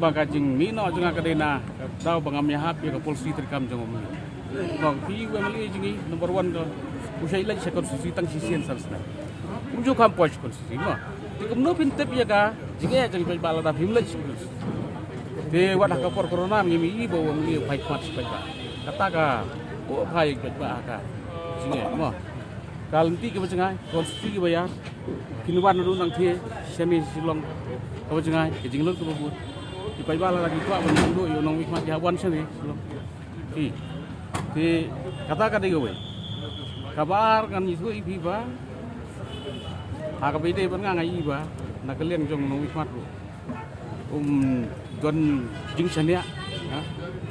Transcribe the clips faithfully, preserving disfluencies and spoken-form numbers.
Ba ka jingmih noh jong nga ka dei na ka daw ba ngam ïahap ïa ka policy treikam jong u M L A. Ba phi u M L A jong ngi number one ka u shait leit sha constituency tang shisien san snem. Um ju kham poi sha constituency mo. Te kumno phin tip ïa ka jingeh jong i paidbah lada phim leit sha constituency. Te wat ha ka por corona ngim ïohi ba u M L A u phai khmat sha paidbah. Kata ka u phai paidbah ha ka jingeh mo. Ka lynti kaba jngai, constituency kaba ïar. Kin wan ruh nangthie shane Shillong kaba jngai, ka jinglut kaba bun. Ki paidbah lada ki kwah ban ïakynduh ïa u nongmihkhmat ki hap wan shane Shillong. Te kata ka dei kawei. Kaba ar ngan ïathuh ïa phi ba ha kaba ïadei bad nga, nga ïohi ba na ka liang jong u nongmihkhmat ruh um don jingshaniah, ha.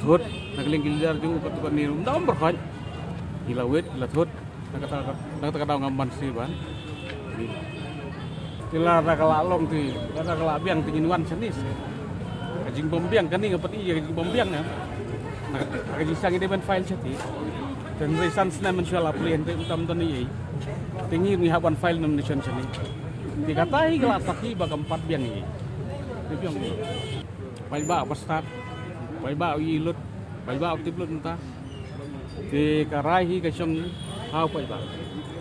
Thut na ka liang ki leader jong u katto katne ruh um da ym pyrkhat. Ki la wit, ki la thut. Na kata, na kata ka daw ngam banse ban. Te lada ka la long te, lada ka la biang te ngin wan shane. Ka jingbym biang kane nga pat ïa ka jingbym biang na. Na ka jingshisha ngi dei ban file shate. Te hynrei san snem mynshuwa la plie hynrei ym tam don ei ei. Te ngi ngi hap ban file nomination shane. Te kata hi ka la sakhi ba kam pat biang ei ei. Te biang ei. Paidbah ba stad, paidbah u ïohi lut, paidbah u tip lut mynta. Te ka rai hi ka shong ha u paidbah.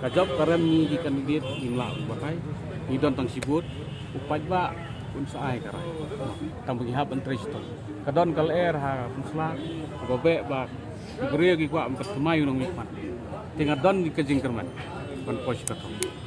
Ka jop ka rem ngi ki candidate ngim lah ban batai. Ngi don tang shi vote, u paidbah un sa ai ka rai. Tang ba ngi hap ban trei shitom. Ka don ka lyer ha Pynursla, kaba beh ba ki briew ki kwah ban thymmai u nongmihkhmat. Te nga don ka jingkyrmen ban poi sha ka thong.